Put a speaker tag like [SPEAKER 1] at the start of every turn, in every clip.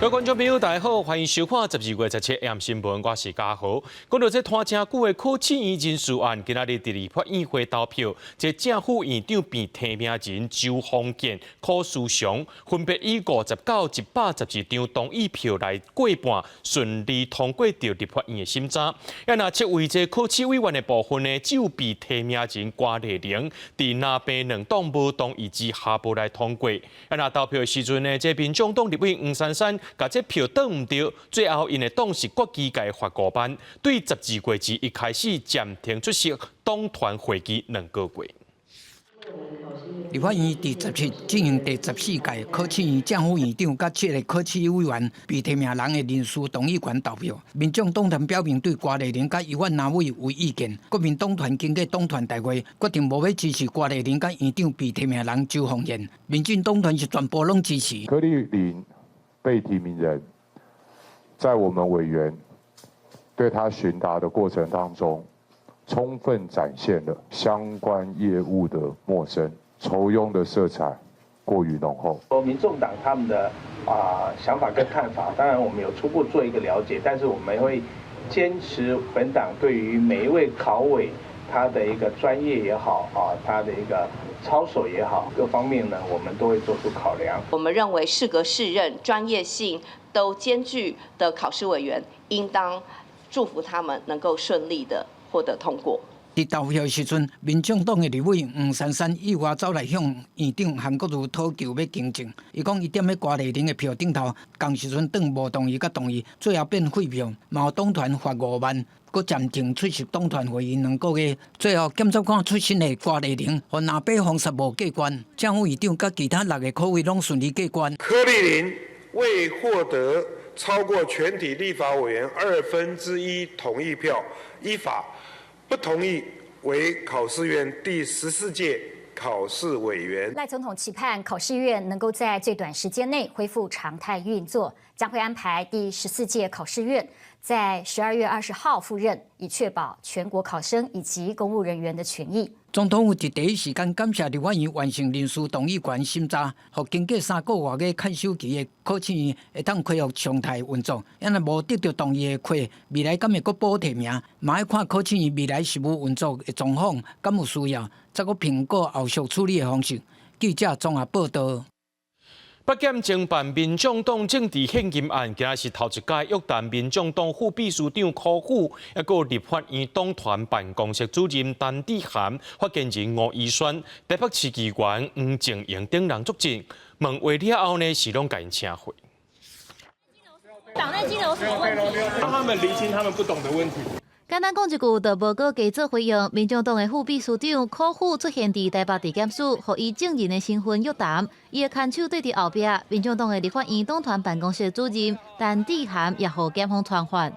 [SPEAKER 1] 各位觀眾朋友，大家好，歡迎收看12月17 AM 新聞，我是嘉豪。講到這拖誠久的考試院人事案，今仔日佇立法院會投票，這正副院長被提名人周鴻健、柯書祥分別以59、112張同意票來過半，順利通過著立法院的審查。啊，若七位這考試委員的部分呢，只有被提名人郭麗玲佇藍白兩黨無同意之下無來通過。啊，若投票的時陣呢，這民眾黨立委黃珊珊共這票擋毋著，最後𪜶的黨是決議共罰5萬，對12月21開始暫停出席黨團會議2個月。
[SPEAKER 2] 立法院佇17進行第14屆考試院正副院長佮七个考試委員被提名人的人事同意權投票。民眾黨團表明對郭麗玲佮游婉娜委有意見，國民黨團經過黨團大會決定無欲支持郭麗玲佮院長被提名人周鴻健。民進黨團是全部攏支持。
[SPEAKER 3] 柯麗玲被提名人，在我們委員對他詢答的過程當中，充分展現了相關業務的陌生、酬庸的色彩過於濃厚。
[SPEAKER 4] 民眾黨他們的想法跟看法，當然我們有初步做一個了解，但是我們會堅持本黨對於每一位考委他的一個專業也好啊，他的一個操守也好，各方面呢，我們都會做出考量。
[SPEAKER 5] 我們認為適格適任、專業性都兼具的考試委員，應當祝福他們能夠順利的獲得通過。
[SPEAKER 2] 佇投票時陣，民眾黨的立委黃珊珊意外走來向院長韓國瑜討求欲更正。伊講伊踮咧郭麗玲的票頂頭，仝時陣擋無同意佮同意，最後變廢票，嘛予黨團罰5萬，閣暫停出席黨團會議2個月。最後檢察官出身的郭麗玲，予藍白封殺無過關，正副院長佮其他六个考委攏順利過關。
[SPEAKER 6] 柯麗玲未獲得超過全體立法委員1/2同意票，依法不同意為考試院第14屆考試委員。
[SPEAKER 7] 賴總統期盼考試院能夠在最短時間內恢復常態運作，將會安排第14屆考試院在12月20號赴任，以確保全國考生以及公務人員的權益。
[SPEAKER 2] 總統府佇第一時間感謝立法院完成人事同意權審查，予經過3個外的看守期的考試院會當恢復常態運作。啊若無得著同意的話，未來敢會閣補提名？嘛愛看考試院未來實務運作的狀況，敢有需要，再閣評估後續處理的方式。記者綜合報道。
[SPEAKER 1] 北檢偵辦民眾黨政治獻金案，今仔是頭一擺約談民眾黨副秘書長柯富，抑閣立法院黨團辦公室主任陳智菡、發言人吳怡萱、台北市議員黃靜瑩等人作證。問話了後呢，是攏共𪜶請回。
[SPEAKER 8] 黨內金流有什麼問題？
[SPEAKER 9] 讓他們釐清他們不懂的問題。
[SPEAKER 10] 簡單講一句，就無閣加做回應。民眾黨的副秘書長柯富出現佇台北地檢署，予以證人的身份約談。伊的牽手對佇後壁，民眾黨的立法院黨團辦公室主任陳智菡也予檢方傳喚。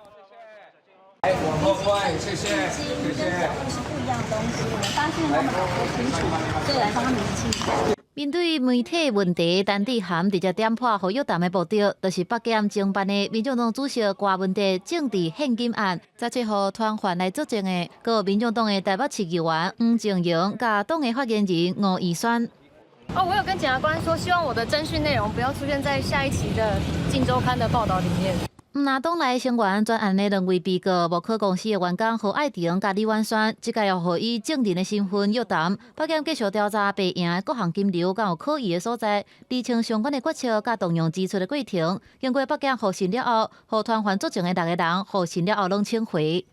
[SPEAKER 11] 來，往後快，謝謝，謝謝。
[SPEAKER 8] 是不一樣的東西，我們發現他們搞不清楚，所以來幫他們釐清一下。
[SPEAKER 10] 面對媒體問題，陳智菡直接點破予約談的目的，就是北檢偵辦的民眾黨主席郭文哲政治獻金案，17號傳喚來作證的，閣有民眾黨的台北市議員黃靜瑩，佮黨的發言人吳怡萱。
[SPEAKER 12] 哦，我有跟檢察官說，希望我的偵訊內容不要出現在下一期的《鏡週刊》的報道裡面。
[SPEAKER 10] 毋但黨內成員專案的兩位被告，木科公司的員工何愛婷佮李婉萱，這擺又予以證人的身份約談。北檢繼續調查白營的各項金流，敢有可疑的所在，釐清相關的決策佮動用支出的過程。經過北檢複訊了後，予傳喚作證的六個人複訊了後攏請回。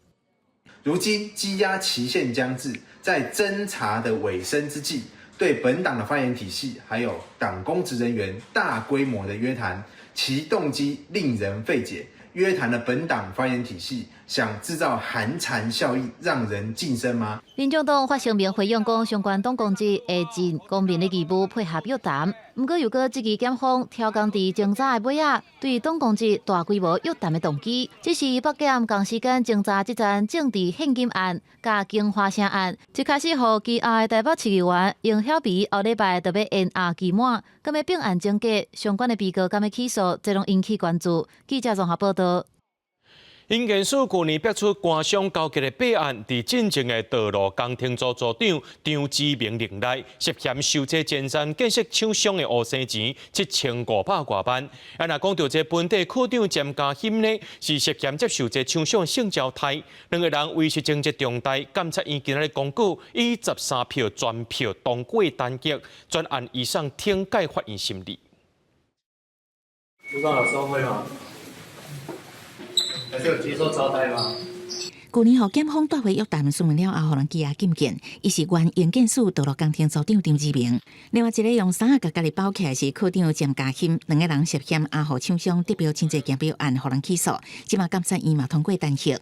[SPEAKER 13] 如今羈押期限將至，在偵查的尾聲之際，對本黨的發言體系還有黨公職人員大規模的約談，其動機令人費解。約談了本黨發言體系，想製造寒蟬效應，讓人噤聲嗎？
[SPEAKER 10] 民眾黨發聲明回應講，相關黨公職會盡公民的義務配合約談。毋過又閣質疑檢方刁工佇偵查的尾仔，對黨公職大規模約談的動機，只是北檢仝時間偵查這樁政治獻金案、佮京華城案，一開始予羈押的台北市議員楊曉美後禮拜就欲延押期滿，敢欲並案偵結相關的被告敢欲起訴，這攏引起關注。記者綜合報道。
[SPEAKER 1] 營建署舊年爆出官商勾結的弊案，佇進前的道路工程組組長張志明任內涉嫌收這前瞻建設廠商的烏生錢7500外萬。啊，若講著這本地科長詹家欣呢，是涉嫌接受這廠商性招刣，兩个人維持情節重大，監察院今仔日公告以13票全票通過彈劾，全案移送懲戒法院審理。
[SPEAKER 14] 組長有收賄嗎？還是有接受招待嗎？
[SPEAKER 15] 舊年予檢方帶回約談詢問了後，予人羈押禁見。伊是原營建署道路工程組長張志明，另外一个用衫仔共家己包起來是科長詹家欣，兩个人涉嫌阿予廠商得標真濟競標案，予人起訴。這馬監察院嘛通過彈劾。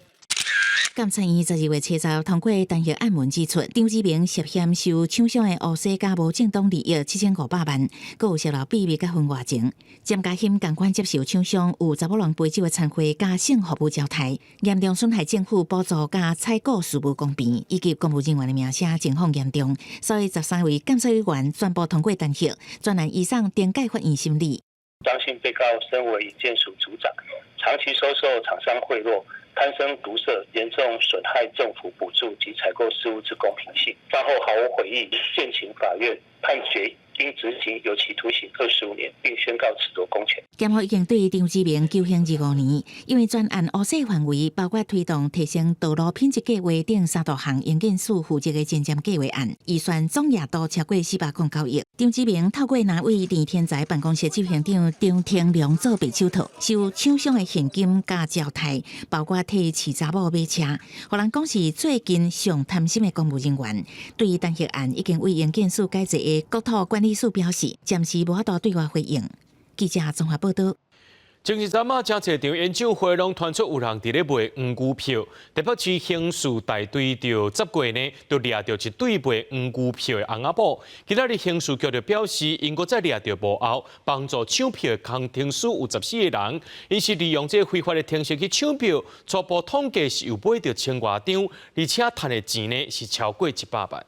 [SPEAKER 15] 監察院12月7日通過彈劾案文指出，張志明涉嫌收廠商的烏紗佮無正當利益7500萬，閣有洩露秘密佮婚外情。詹家欣仝款接受廠商有查某人陪酒的餐會佮性服務招刣，嚴重損害政府補助佮採購事務公平，以及公務人員的名聲情況嚴重，所以13位監察委員全部通過彈劾，全案移送懲戒法院審理。
[SPEAKER 16] 張姓被告身為營建署組長，長期收受廠商賄賂。貪生毒舌，嚴重損害政府補助及採購事務之公平性。犯後毫無悔意，建請法院判決應執行有期徒刑25年，並宣告褫奪公權。
[SPEAKER 15] 檢方已經對張志明求刑25年，因為專案烏紗範圍包括推動提升道路品質計劃等三大項營建署負責的前瞻計劃案，預算總額度超過409億。張志明透過藍委林天才辦公室執行長張廷良做白手套，收廠商的現金佮招刣，包括替飼查某買車，予人講是最近上貪心的公務人員。對於彈劾案，已經為營建署解職的國土管理署表示，暫時無法度對外回應。記者綜合報導。
[SPEAKER 1] 前一陣仔，誠濟場演唱會攏傳出有人佇咧賣黃牛票，台北市刑事大隊就十月呢，就掠著一對賣黃牛票的翁仔某。今仔日刑事局就表示，𪜶閣再掠著幕後幫助搶票的工程師有14個人，𪜶是利用這個非法的程式去搶票，初步統計是有買著千外張，而且趁的錢呢是超過100萬。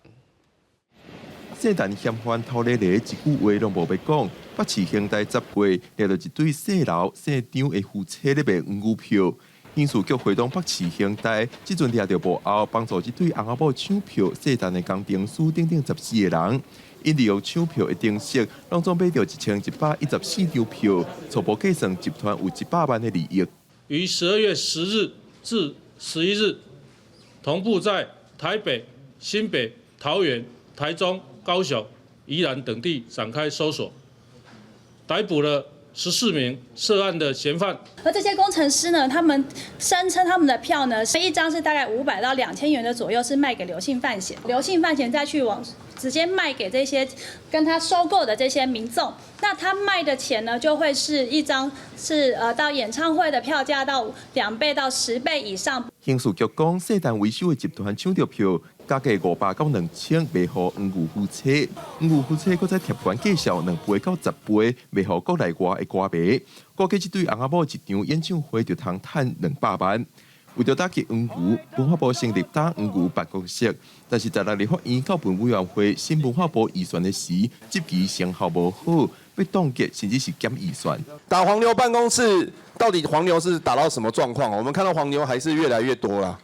[SPEAKER 17] 聖誕嫌犯偷咧咧，一句話攏無欲講。北市刑大十月掠著一對姓劉姓張的夫妻咧賣黃牛票。刑事局會同北市刑大，這陣掠著幕後幫助這對翁仔某搶票，聖誕的工程師等等14個人，𪜶利用搶票的程式，攏總買著1114張票，初步計算集團有100萬的利益。
[SPEAKER 9] 於12月10日至11日，同步在台北、新北、桃園、台中、高雄、宜蘭等地展開搜索，逮捕了14名涉案的嫌犯。
[SPEAKER 8] 而這些工程師呢，他們聲稱他們的票呢，是一張是大概500到2000元的左右，是賣給劉姓范閒。劉姓范閒再去往直接賣給這些跟他收購的這些民眾，那他賣的錢呢，就會是一張是到演唱會的票價到2倍到10倍以上。
[SPEAKER 17] 刑事局講，聖誕為首的集團搶著票，加價500到2000賣予黃牛夫妻，黃牛夫妻閣再貼懸價數2倍到10倍賣予國內外的歌迷。估計這對翁仔某一場演唱會就通趁200萬。為著打擊黃牛，文化部成立打黃牛辦公室，但是16立法院教文委員會審文化部預算的時，質疑成效無好，欲凍結甚至是減預算。
[SPEAKER 18] 打黃牛辦公室到底黃牛是打到什麼狀況？我們看到黃牛還是越來越多啦，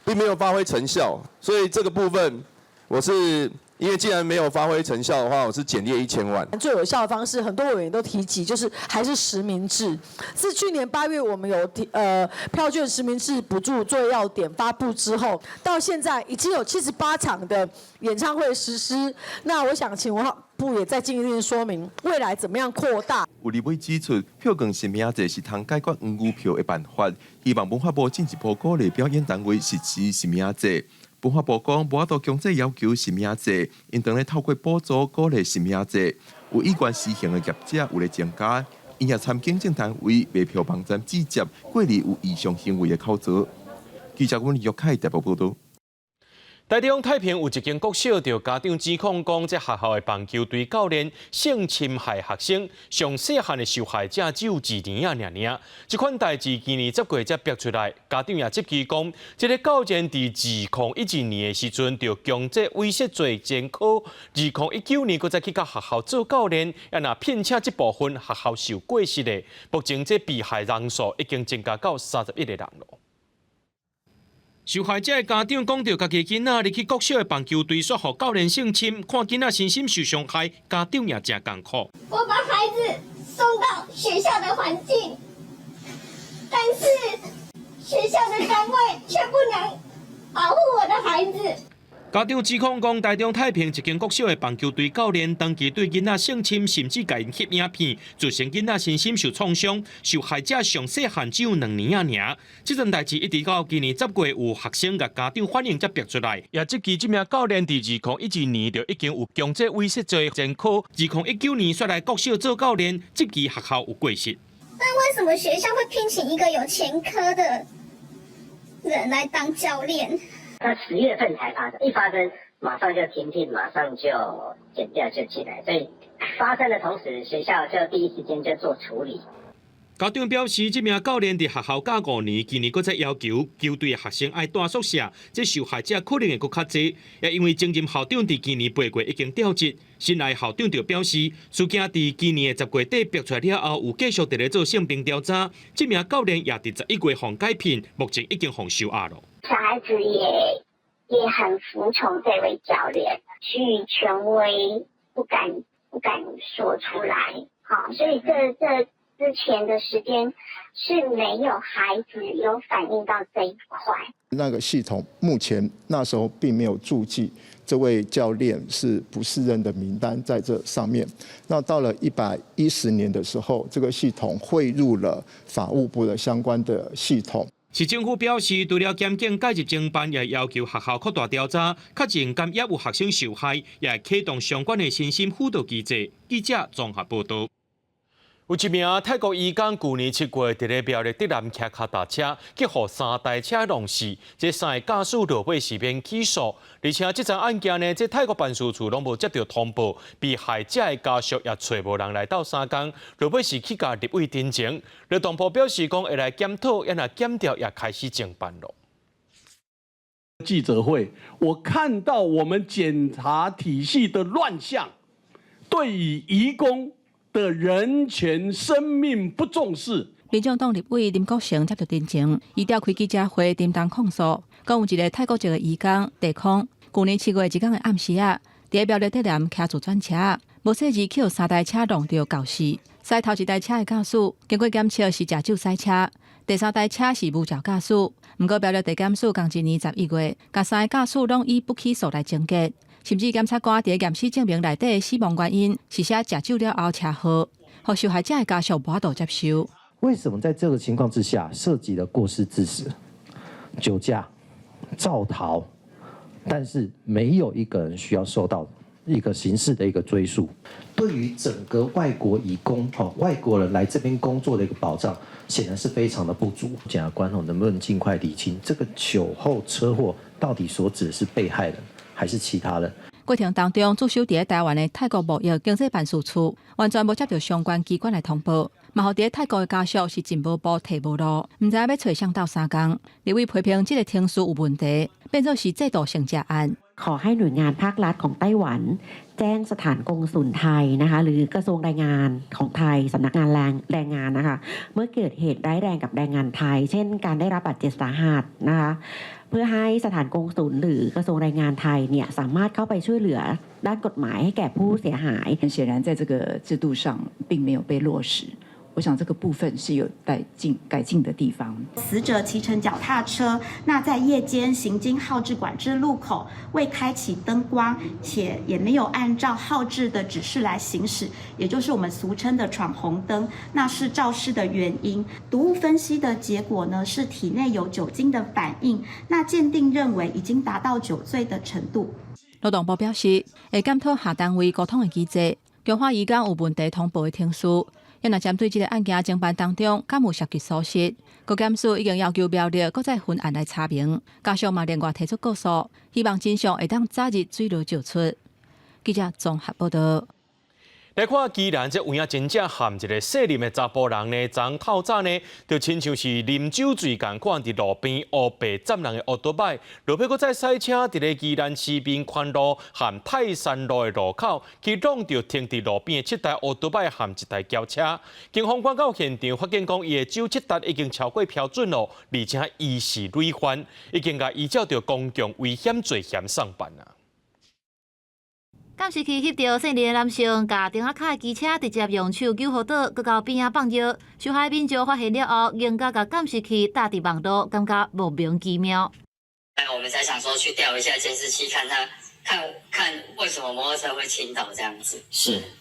[SPEAKER 18] 並沒有發揮成效，所以這個部分我是因為既然沒有發揮成效的話，我是減列1000萬。
[SPEAKER 19] 最有效的方式，很多委員都提及，就是還是實名制。自去年8月我們有提票券實名制補助作業要點發布之後，到現在已經有78場的演唱會實施。那我想請文化部也再進一步說明，未來怎麼樣擴大。
[SPEAKER 17] 有立委指出，票券實名制是通解決黃牛票的辦法，希望文化部進一步鼓勵表演單位實施實名制。文化部講，無法度強制要求實名制，應當咧透過補助鼓勵實名制。有意願實行的業者有咧增加，𪜶也參警政單位賣票網站指責過濾有異常行為的口座。記者阮玉凱台北報導。
[SPEAKER 1] 台中太平有一間國小，著家長指控講，這學校的棒球隊教練性侵害學生，上細漢的受害者只有2年仔爾爾。這款代誌今年10月才爆出來，家長也質疑講，這个教練佇2012年的時陣著強制猥褻罪前科，2019年閣再去到學校做教練，也若聘請這部分學校是有過失的。目前這被害人數已經增加到31個人囉。受害者的家長講著家己囡仔入去國小的棒球隊，煞予教練性侵，看囡仔身心受傷害，家長也誠艱苦。
[SPEAKER 20] 我把孩子送到學校的環境，但是學校的單位卻不能保護我的孩子。
[SPEAKER 1] 家長指控講，台中太平一間國小的棒球隊教練長期對囡仔性侵，甚至共𪜶翕影片，造成囡仔身心受創傷。受害者上細漢只有2年仔爾。這樁代誌一直到今年10月，有學生共家長反映才爆出來。也質疑這名教練佇2012年就已經有強制猥褻罪前科，2019年煞來國小做教練，質疑學校有過失。
[SPEAKER 20] 那為什麼學校會聘請一個有前科的人來當教練？
[SPEAKER 21] 他10月份才發生，一發生馬上就停聘，馬上就檢調就進來，所以發生的同時，學校就第一時間就做處理。
[SPEAKER 1] 家長表示，這名教練佇學校教5年，今年閣再要求球隊的學生愛蹛宿舍，這受害者可能會閣較濟。也因為前任校長佇今年8月已經調職，新來校長就表示，事件佇今年的10月底爆出來了後，有繼續佇咧做性平調查。這名教練也佇11月予解聘，目前已經予收押囉。
[SPEAKER 22] 小孩子也很服從這位教練，趨於權威，不敢說出來。好，所以這之前的時間是沒有孩子有反映到這一塊。
[SPEAKER 23] 那個系統目前那時候並沒有註記這位教練是不適任的名單在這上面。那到了110年的時候，這個系統匯入了法務部的相關的系統。
[SPEAKER 1] 市政府表示，除了檢警介入偵辦，也要求學校擴大調查，確認敢也有學生受害，也會啟動相關的身心輔導機制。記者綜合報導。有一名泰國移工，舊年7月佇咧苗栗竹南騎跤踏車，去予三台車撞死，這三个駕駛落尾是免起訴。而且這樁案件呢，這泰國辦事處攏無接著通報，被害者的家屬也揣無人來鬥相共，落尾是去共立委陳情。勞動部表示講會來檢討，也若檢調也開始偵辦囉。
[SPEAKER 24] 記者會，我看到我們檢察體系的亂象，對於移工的人權生命不重視。
[SPEAKER 25] 民眾黨立委林國成接著陳情，伊召開記者會，沉重控訴，講有一个泰國籍的移工地空，舊年7月一工的暗時仔，佇苗栗竹南騎自轉車，無細膩去予三台車撞著絞死。駛頭一台車的駕駛經過檢測是食酒駛車，第三台車是無照駕駛。毋過苗栗地檢署仝一年11月，共三个駕駛攏以不起訴來終結。甚至檢察官佇驗屍證明內底的死亡原因是寫食酒了後車禍，予受害者的家屬無法度接受。
[SPEAKER 26] 為什麼在這個情況之下，涉及了過失致死、酒駕、肇逃，但是沒有一個人需要受到一個刑事的一個追訴？對於整個外國移工、外國人來這邊工作的一個保障，顯然是非常的不足。檢察官能不能盡快理清這個酒後車禍到底所指的是被害人還是其他人？
[SPEAKER 25] 過程當中，駐守佇台灣的泰國貿易經濟辦事處完全無接著相關機關來通報，嘛予佇泰國的家屬是進無步退無路，毋知影欲揣誰鬥相共。立委批評這个程序有問題，變做是制度性食案。
[SPEAKER 27] ขอให้หน่วยงานภาครัฐของไต้หวัน แจ้งสถานกงสุลไทยนะคะหรือกระทรวงแรงงานของไทยสำนักงานแรงแรงงานนะคะเมื่อเกิดเหตุร้ายแรงกับแรงงานไทย เช่นการได้รับบาดเจ็บสาหัสนะคะเพื่อให้สถานกงสุลหรือกระทรวงแรงงานไทยเนี่ยสามารถเข้าไปช่วยเหลือด้านกฎหมายให้แก่ผู้เสียหาย
[SPEAKER 28] 很顯然，在這個制度上並沒有被落實。我想這個部分是有待進改進的地方。
[SPEAKER 29] 死者騎乘腳踏車，那在夜間行經號誌管制路口，未開啟燈光，且也沒有按照號誌的指示來行駛，也就是我們俗稱的闖紅燈，那是肇事的原因。毒物分析的結果呢，是體內有酒精的反應，那鑑定認為已經達到酒醉的程度。
[SPEAKER 25] 勞動部表示，會檢討下單位溝通的機制，強化移工有問題通報的程序。若針對這个案件偵辦當中，敢有涉及疏失？國檢署已經要求苗栗閣再分案來查明，加上嘛另外提出告訴，希望真相會當早日水落石出。記者綜合報道。
[SPEAKER 1] 來看宜蘭這有影真正譀一个細膩的查埔人呢，昨透早呢，就親像是啉酒醉仝款，佇路邊烏白載人的烏多擺，落尾閣再駛車佇咧宜蘭市民權路和泰山路的路口，去挵著停佇路邊的七台烏多擺和一台轎車。警方趕到現場，發現講伊的酒測值已經超過標準囉，而且伊是累犯，已經共依照著公共危險罪嫌送辦啊。
[SPEAKER 10] 監視器翕著姓林的男性，共燈仔跤的機車直接用手救護倒，閣到邊仔放藥。受害民眾發現了後，更加共監視器貼佇網路，感覺莫名其妙。
[SPEAKER 21] 我們才想說去調一下監視器，看他看看為什麼摩托車會傾倒這樣子。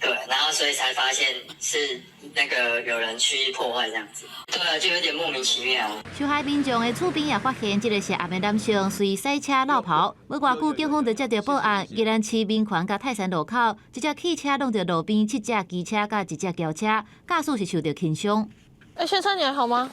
[SPEAKER 21] 對，然後所以才發現是那個有人蓄意破壞這樣子。對啊，就有點莫名其妙。
[SPEAKER 10] 受害民眾的厝邊也發現，這个涉案的男性隨駛車落跑，無偌久，警方就接到報案，宜蘭市民權佮泰山路口，一隻汽車挵著路邊七隻機車佮一隻轎車，駕駛是受著輕傷。
[SPEAKER 2] 哎，先生，你還好嗎？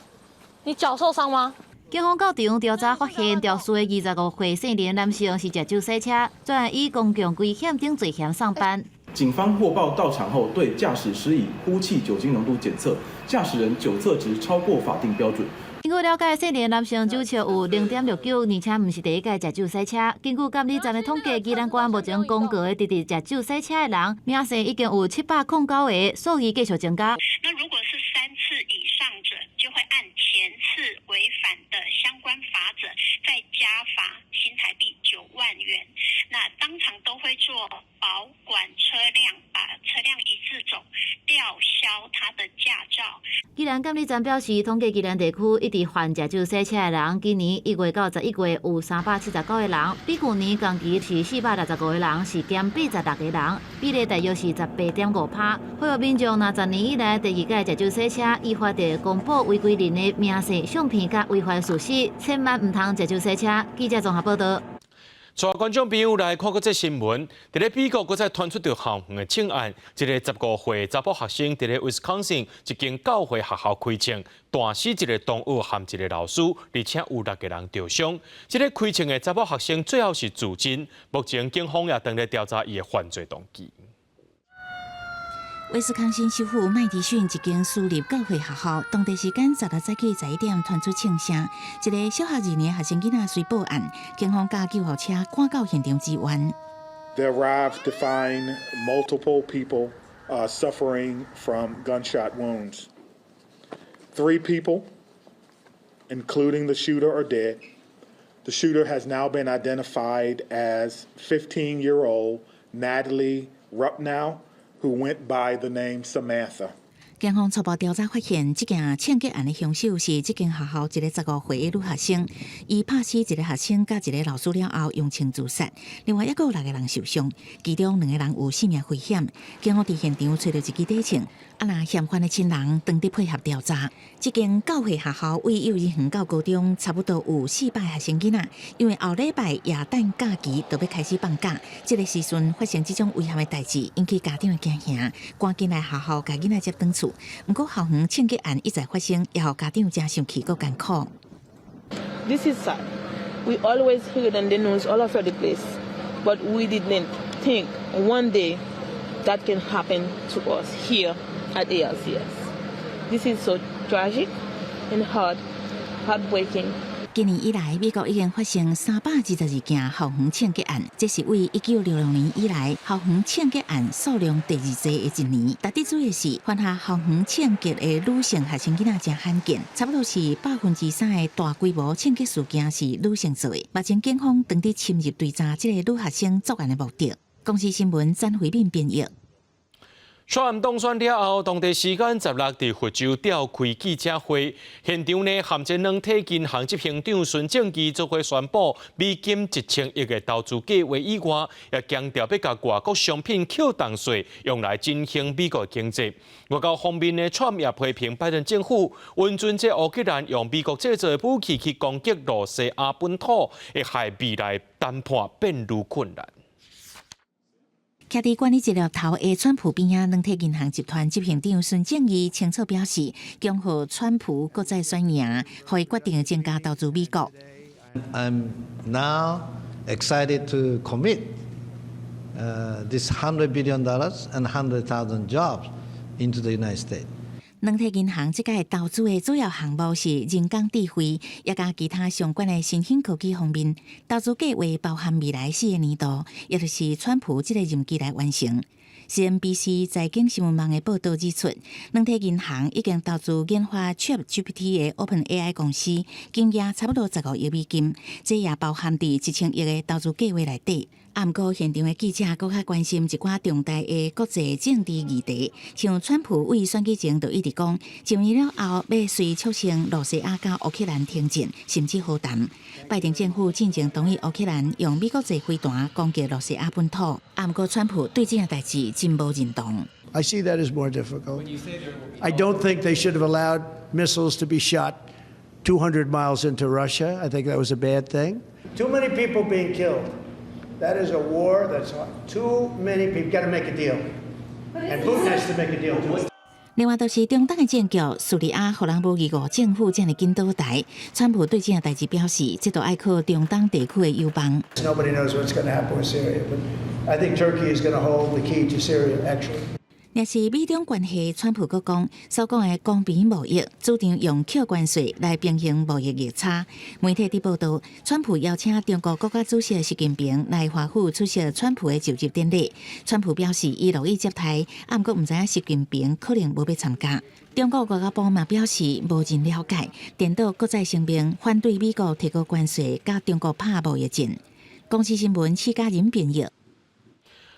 [SPEAKER 2] 你腳受傷嗎？
[SPEAKER 10] 警方到場調查發現，肇事的25歲姓林男性是食酒駛車，轉以公共危險等罪嫌送辦。
[SPEAKER 3] 警方獲報到場後，對駕駛施以呼氣酒精濃度檢測，駕駛人酒測值超過法定標準。
[SPEAKER 10] 根據了解，姓林男性酒測有0.69，而且毋是第一擺食酒駛車。根據監理站的統計，宜蘭縣目前公告的直直食酒駛車的人，名姓已經有709個，數字繼續增加。
[SPEAKER 4] 那如果是三次以上者，就會按前次違反的相關罰則，再加罰新台幣9萬元。那當場都會做保管車輛，把車輛移置走，吊銷他的駕照。
[SPEAKER 10] 宜蘭監理站表示，統計宜蘭地區一直犯食酒駛車的人，今年1月到11月有379個人，比舊年同期是465個人，是減86個人，比例大約是18.5趴。呼籲民眾，若十年以來第二擺食酒駛車，依法著公布違規人的名姓、相片佮違犯事實，千萬毋通食酒駛車。記者綜合報道。
[SPEAKER 1] 帶觀眾朋友來看閣這新聞，佇咧美國閣再傳出著校園的槍案，一个15歲查埔學生佇咧威斯康星一間教會學校開槍，彈死一个同學和一个老師，而且有六个人著傷。這个開槍的查埔學生最後是自盡，目前警方也正咧調查伊的犯罪動機。
[SPEAKER 15] 威斯康星州府麥迪遜一間私立教會學校，當地時間十六早起11點傳出槍聲，一个小學二年學生囡仔隨報案，警方共救護車趕到現場支援。
[SPEAKER 5] They arrived to find multiple people suffering from gunshot wounds. Three people, including the shooter, are dead. The shooter has now been identified as 15-year-old Natalie Rupnow, who went by the name Samantha.
[SPEAKER 15] 警方初步調查發現，這件槍擊案的兇手是這間學校一个15歲的女學生。伊拍死一个學生佮一个老師了後，用槍自殺。另外，猶閣有六个人受傷，其中兩个人有性命危險。警方佇現場揣著一支短槍，啊，若嫌犯的親人當地配合調查。這間教會學校為幼兒園到高中，差不多有400學生囡仔，因為後禮拜耶誕假期就欲開始放假，這个時陣發生這種遺憾的代誌，引起家長的驚嚇，趕緊來學校共囡仔接轉厝。毋過校園槍擊案一再發生，也予家長誠生氣閣艱苦。
[SPEAKER 6] This is sad. We always heard on the news all over the place, but we didn't think one day that can happen to us here at ALCS. This is so tragic and heartbreaking.
[SPEAKER 15] 今年以來，美國已經發生322件校園槍擊案，這是為1966年以來校園槍擊案數量第二濟的一年。值得注意的是，犯下校園槍擊的女性學生囡仔誠罕見，差不多是3%的大規模槍擊事件是女性做的。目前警方正佇深入追查這个女學生作案的目的。公視新聞詹惠敏編譯。
[SPEAKER 1] 川普當選了後，當地時間十六佇佛州召開記者會，現場呢，和這軟體銀行執行長孫正義做伙宣布美金1000億的投資計畫以外，也強調欲共外國商品扣重稅，用來振興美國經濟。外交方面呢，川普也批評拜登政府允准這烏克蘭用美國製造的武器去攻擊露西亞本土，會害未來談判變愈困難。
[SPEAKER 15] 徛佇管理一粒頭的川普邊仔，軟體銀行集團執行長孫正義清楚表示，恭賀川普閣再選贏，予伊決定增加投資美國。
[SPEAKER 7] I'm now excited to commit this $100 billion and 100,000 jobs into the United States.
[SPEAKER 15] 軟體銀行這屆投資的主要項目是人工智慧，也佮其他相關的新興科技方面。投資計劃包含未來四個年度，也就是川普這個任期來完成。CNBC 財經新聞網的報導指出，軟體銀行已經投資研發 ChatGPT 的 OpenAI 公司，金額差不多15億美金，這也包含佇1000億的投資計劃內底。啊，毋過現場的記者閣較關心一寡重大的國際政治議題，像川普為選舉前就一直講，上任了後欲隨促成露西亞佮烏克蘭停戰，甚至和談。拜登政府進前同意烏克蘭用美國製飛彈攻擊露西亞本土，啊，毋過川普對這件代誌真無認同。
[SPEAKER 8] I see that as more difficult. I don't think they should have allowed missiles to be shot 200 miles into Russia. I think that was a bad thing. Too many people being killed. That is a war that's too many people. Got to make a deal. And Putin has to make a deal too.
[SPEAKER 15] 另外，就是中東的戰局，敘利亞予人無疑誤政府遮爾緊倒台。川普對這件代誌表示，這都愛靠中東地區的友邦。
[SPEAKER 8] Nobody knows what's going to happen with Syria, but I think Turkey is going to hold the key to Syria, actually.
[SPEAKER 15] 若是美中關係，川普閣講所講的公平貿易，主張用扣關稅來平衡貿易逆差。媒體佇報導，川普邀請中國國家主席習近平來華府出席川普的就職典禮。川普表示，伊樂意接待，啊，毋過毋知影習近平可能無欲參加。中國外交部嘛表示無真了解，顛倒閣再聲明反對美國提高關稅，佮中國拍貿易戰。公視新聞施嘉仁編譯。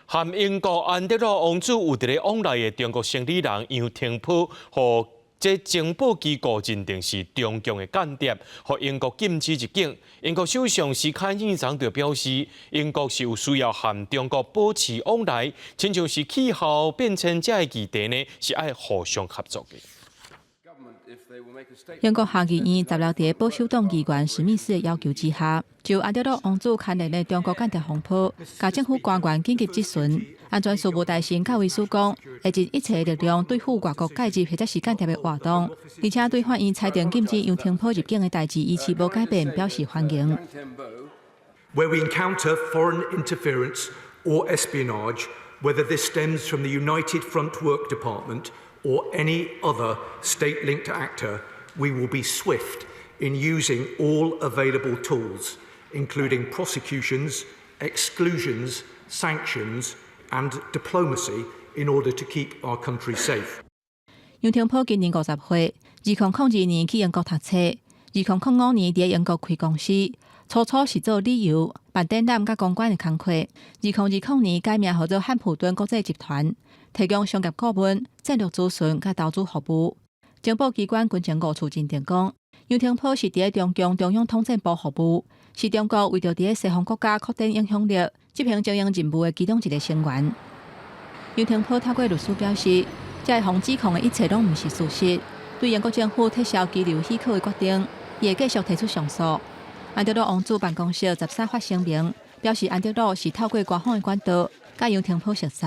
[SPEAKER 1] 含英國安德魯王子有佇咧往來的中國生理人楊廷波，予這情報機構認定是中共的間諜，予英國禁止入境。英國首相施凱爾昨就表示，英國是有需要和中國保持往來，親像是氣候變遷這个議題呢，是愛互相合作的。
[SPEAKER 25] 英國下議院十六佇保守黨議員史密斯的要求之下，就安德魯王子牽連的中國間諜風波，共政府官員緊急質詢。安全事務大臣卡維斯講，會盡一切力量對付外國介入或者是間諜的活動，而且對法院裁定禁止楊廷波入境的代誌，維持無改變，表示歡迎。
[SPEAKER 9] Where we encounter foreign interference or espionage, whether this stems from the United Front Work Department or any other state-linked actor, we will be swift in using all available tools, including prosecutions, exclusions, sanctions, and diplomacy in order to keep our country safe.
[SPEAKER 25] 楊廷波今年50歲，2002年去英國讀冊，2005年佇英國開公司，初初是做旅遊、辦展覽佮公關的工課。2020年改名號做漢普頓國際集團，提供商業顧問、戰略諮詢佮投資服務。情報機關軍情五處認定講，楊廷波是佇咧中共中央統戰部服務，是中國為著佇咧西方國家擴展影響力、執行精英任務的其中一個成員。楊廷波透過律師表示，這項指控的一切攏毋是事實，對英國政府撤銷居留許可的決定，伊會繼續提出上訴。安德魯王子辦公室13發聲明，表示安德魯是透過官方的管道，佮楊廷波熟似，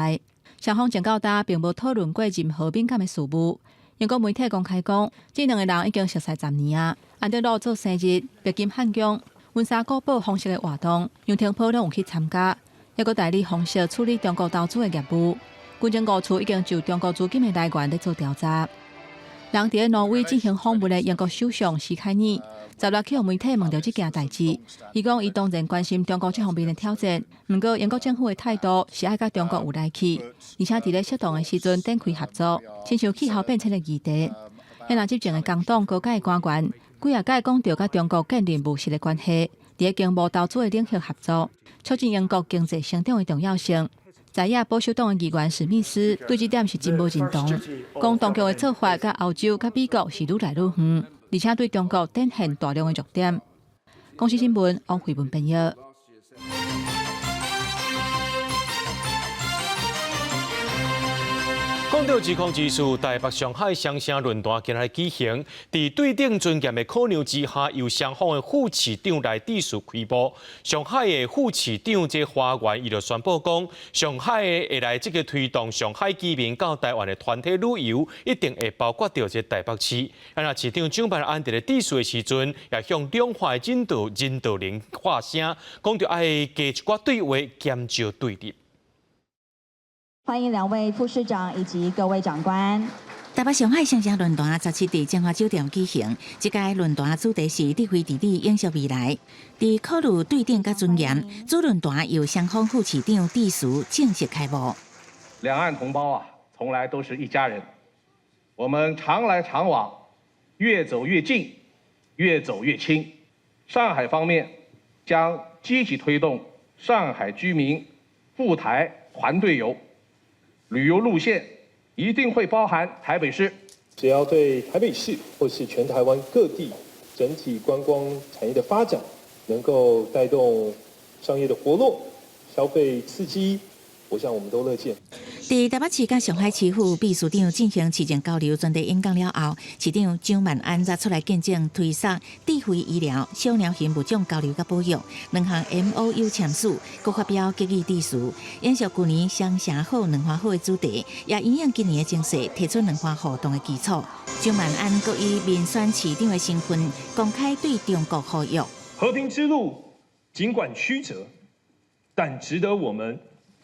[SPEAKER 25] 雙方前到今並無討論過任何敏感的事務。英國媒體公開講，這兩個人已經熟似10年啊。安德魯做生日，白金漢宮、溫莎古堡皇室的活動，楊廷波攏有去參加，抑閣代理皇室處理中國投資的業務。軍情五處已經就中國資金的來源咧做調查。人佇咧挪威進行訪問的英國首相施凱爾，16去予媒體問著這件代誌，伊講伊當然關心中國這方面的挑戰，毋過英國政府的態度是愛佮中國有來去，而且佇咧適當的時陣展開合作，親像氣候變遷的議題。現在執政的工黨高階官員幾仔擺講著佮中國建立務實的關係，佇咧經貿投資的領域合作，促進英國經濟成長的重要性。在野保守黨的議員史密斯對這點是真無認同，講當局的做法佮歐洲、佮美國是愈來愈遠，而且對中國展現大量的弱點。公視新聞王慧文編譯。
[SPEAKER 1] 講講到時空之事，台北上海雙城論壇今日舉行，佇對等尊嚴的考量之下，由雙方的副市長來致辭開幕。上海的副市長這華源伊就宣布講，上海會來積極推動上海居民到台灣的團體旅遊，一定會包括著這台北市。啊，若市長蔣萬安佇咧致辭的時陣，也向兩岸領導人發聲，講著愛加一寡對話，減少對立。
[SPEAKER 11] 歡迎兩位副市長以及各位長官。
[SPEAKER 15] 台北上海雙城論壇十七佇晶華酒店舉行，這屆論壇主題是智慧治理永續未來。佇考慮對等佮尊嚴，主論壇由雙方副市長致辭正式開幕。
[SPEAKER 12] 兩岸同胞啊，從來都是一家人，我們常來常往，越走越近，越走越親。上海方面將積極推動上海居民赴台團隊遊。旅遊路線一定會包含台北市，
[SPEAKER 13] 只要對台北市或是全台灣各地整體觀光產業的發展，能夠帶動商業的活絡、消費刺激，我想我們都樂見。
[SPEAKER 15] 佇台北市佮上海市府秘書長進行市政交流專題演講了後，市長蔣萬安則出來見證推捒智慧醫療、小鳥型物種交流佮保育兩項 MOU 簽署，閣發表結語致辭。延續舊年雙城好兩岸好的主題，也因應今年的情勢，提出兩岸互動的基礎。蔣萬安閣以民選市長的身份，公開對中國呼籲：
[SPEAKER 13] 和平之路儘管曲折，但值得我們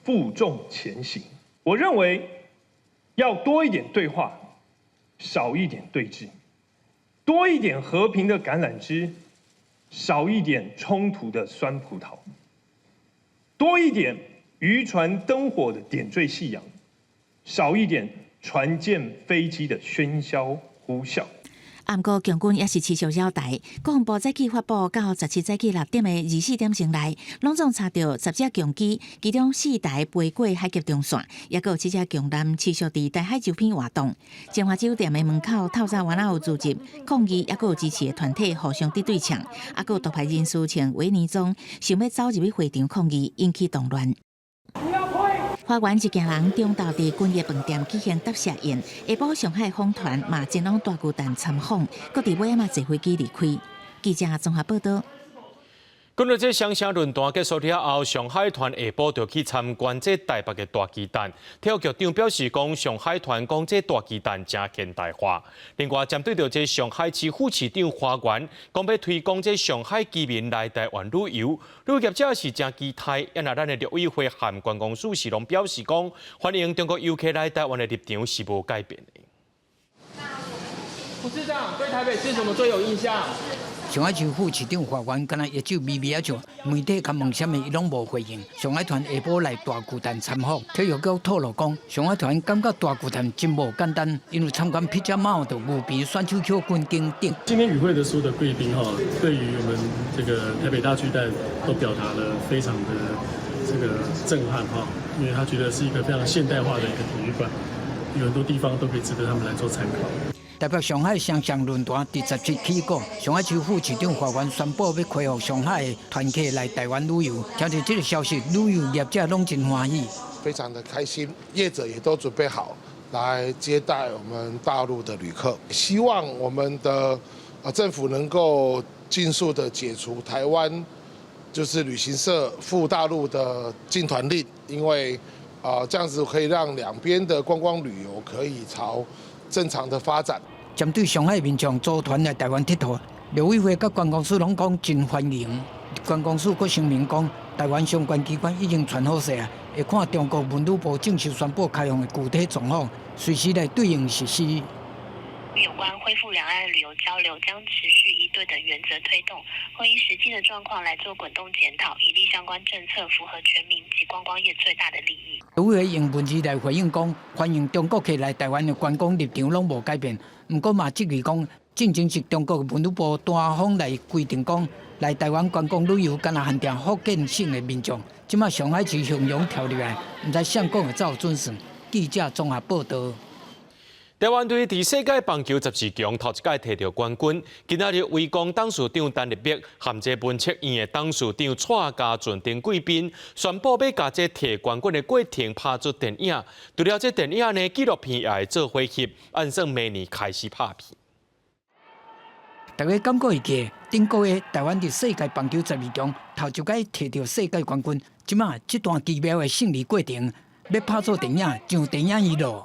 [SPEAKER 13] 負重前行。我認為要多一點對話，少一點對峙；多一點和平的橄欖枝，少一點衝突的酸葡萄；多一點漁船燈火的點綴夕陽，少一點船艦飛機的喧囂呼嘯。
[SPEAKER 15] 毋過，共軍也是持續擾台。國防部早起發布到17早起6點的24點鐘內，攏總查著10隻共機，其中四台飛過海峽中線，抑閣有七隻共艦持續佇台海周邊活動。晶華酒店的門口透早原來有組織抗議，抑閣有支持的團體互相佇對嗆，抑閣有獨派人士穿維尼裝，想欲走入去會場抗議，引起動亂。花園一行人中晝佇君悅飯店舉行答謝宴，下晡上海訪團嘛前往大巨蛋參訪，閣佇尾仔嘛坐飛機離開。記者綜合報道。
[SPEAKER 1] 講著這雙城論壇結束了後，上海團下晡就去參觀這台北的大巨蛋。體育局長表示講，上海團講這大巨蛋誠現代化。另外，針對著這上海市副市長華源講欲推廣這上海居民來台灣旅遊，旅遊業者是誠期待。啊若咱的陸委會和觀光署是攏表示講，歡迎中國遊客來台灣的立場是無改變的。
[SPEAKER 14] 副市長對台北市什麼最有印象？
[SPEAKER 16] 上海市副市長華源，敢若一手微微仔笑，媒體共問啥物，伊攏無回應。上海團下晡來大巨蛋參訪，體育局透露講，上海團感覺大巨蛋真無簡單，因為參觀皮加馬的牛棚選手球軍等等。
[SPEAKER 17] 今天與會的所有的貴賓哈，對於我們這個台北大巨蛋都表達了非常的這個震撼哈，因為他覺得是一個非常現代化的一個體育館，有很多地方都可以值得他們來做參考。
[SPEAKER 16] 台北上海雙城論壇佇17起鼓，上海市副市長華源宣布欲開放上海的團客來台灣旅遊。聽著這個消息，旅遊業者攏真歡喜，
[SPEAKER 18] 非常的開心，業者也都準備好來接待我們大陸的旅客。希望我們的政府能夠盡速的解除台灣就是旅行社赴大陸的禁團令，因為啊這樣子可以讓兩邊的觀光旅遊可以朝正常的發展。
[SPEAKER 16] 針對上海民眾組團來台灣𨑨迌，陸委會佮觀光署攏講真歡迎。觀光署閣聲明講，台灣相關機關已經傳好勢啊，會看中國文旅部正式宣布開放的具體狀況，隨時來對應實施。
[SPEAKER 4] 有關恢復兩岸旅遊交流將持續依對等原則推動，會依實際的狀況來做滾動檢討，以利相關政策符合全民及觀光業最大的利益。
[SPEAKER 16] 陸委會用文字來回應講，歡迎中國客來台灣的觀光立場攏無改變，毋過嘛質疑講，進前是中國文旅部單方來規定講，來台灣觀光旅遊敢若限定福建省的民眾，這馬上海市雄雄跳入來，毋知啥講會走準算。記者綜合報道。
[SPEAKER 1] 台灣隊佇世界棒球十二強頭一擺提著冠軍，今仔日威剛董事長陳立白和這文策院的董事長蔡家順陳貴賓宣布欲共這提冠軍的過程拍做電影。除了這電影呢，紀錄片也會做伙翕，按算明年開始拍片。
[SPEAKER 16] 大家敢閣會記得，頂個月台灣佇世界棒球十二強頭一擺提著世界冠軍，這馬這段奇妙的勝利過程，欲拍做電影上電影院囉。